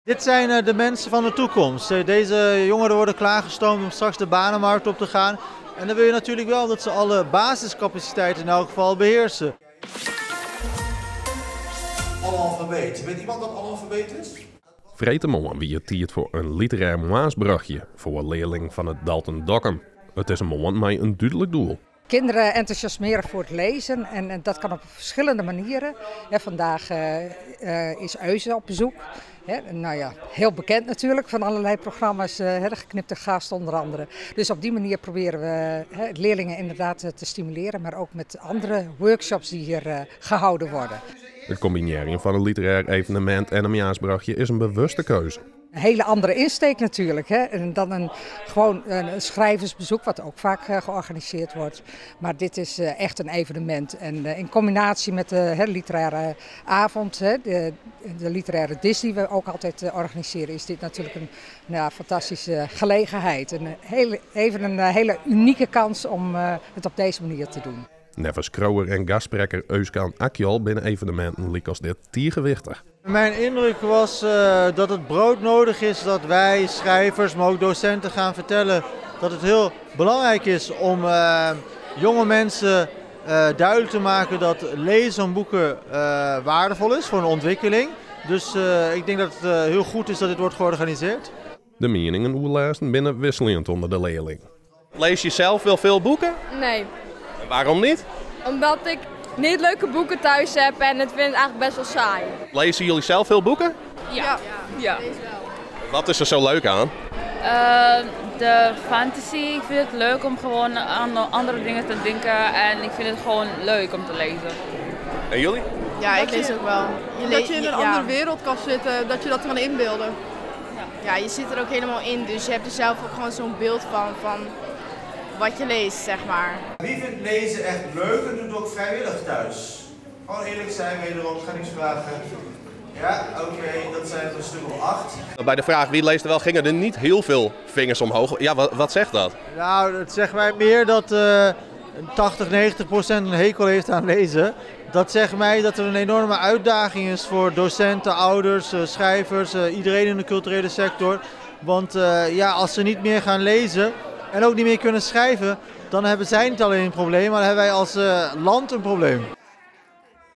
Dit zijn de mensen van de toekomst. Deze jongeren worden klaargestoomd om straks de banenmarkt op te gaan. En dan wil je natuurlijk wel dat ze alle basiscapaciteiten in elk geval beheersen. Analfabeet. Weet iemand wat analfabeet is? Freedtemoarn wie it tiid foar in literêr moarnsbrochje foar learlingen fan it Dalton Dokkum. It is in moarn mei in dúdlik doel. Kinderen enthousiasmeren voor het lezen en dat kan op verschillende manieren. Vandaag is Euze op bezoek. Nou ja, heel bekend natuurlijk van allerlei programma's, de Geknipte Gast onder andere. Dus op die manier proberen we leerlingen inderdaad te stimuleren, maar ook met andere workshops die hier gehouden worden. It kombinearjen fan in literêr evenemint en in moarnsbrochje is in bewuste keuze. Een hele andere insteek natuurlijk. Hè? En dan gewoon een schrijversbezoek, wat ook vaak georganiseerd wordt. Maar dit is echt een evenement. En in combinatie met de, hè, literaire avond, hè, de literaire dis die we ook altijd organiseren, is dit natuurlijk een, nou, fantastische gelegenheid. Even een hele unieke kans om het op deze manier te doen. Neffens skriuwer en gastsprekker Özkan Akyol binne eveneminten lykas dit tige wichtich. Mijn indruk was dat het broodnodig is dat wij schrijvers, maar ook docenten gaan vertellen dat het heel belangrijk is om jonge mensen duidelijk te maken dat lezen van boeken waardevol is voor een ontwikkeling. Dus ik denk dat het heel goed is dat dit wordt georganiseerd. De mieningen oer lêzen binne wikseljend ûnder de learlingen. Lês je sels wol folle boeken? Nee. En wêrom net? Omdat ik niet leuke boeken thuis heb en het vind ik eigenlijk best wel saai. Lêze jilly sels folle boeken? Ja. Ja. Wat is der sa leuk oan? De fantasy, ik vind het leuk om gewoon aan andere dingen te denken en ik vind het gewoon leuk om te lezen. En jullie? Ja, ik lees ook wel. Dat je in een andere wereld kan zitten, dat je dat kan inbeelden. Ja, je zit er ook helemaal in, dus je hebt er zelf ook gewoon zo'n beeld van wat je leest. Wie vindt lezen echt leuk en doet het ook vrijwillig thuis? Gewoon eerlijk zijn, wederom, ga niets vragen. Ja, oké, dat zijn er een stuk of 8. Bij de vraag wie leest er wel, gingen er niet heel veel vingers omhoog. Ja, wat zegt dat? Het zegt mij meer dat 80, 90% een hekel heeft aan lezen. Dat zegt mij dat er een enorme uitdaging is voor docenten, ouders, schrijvers, iedereen in de culturele sector. Want als ze niet meer gaan lezen en ook niet meer kunnen schrijven, dan hebben zij niet alleen een probleem, maar dan hebben wij als land een probleem.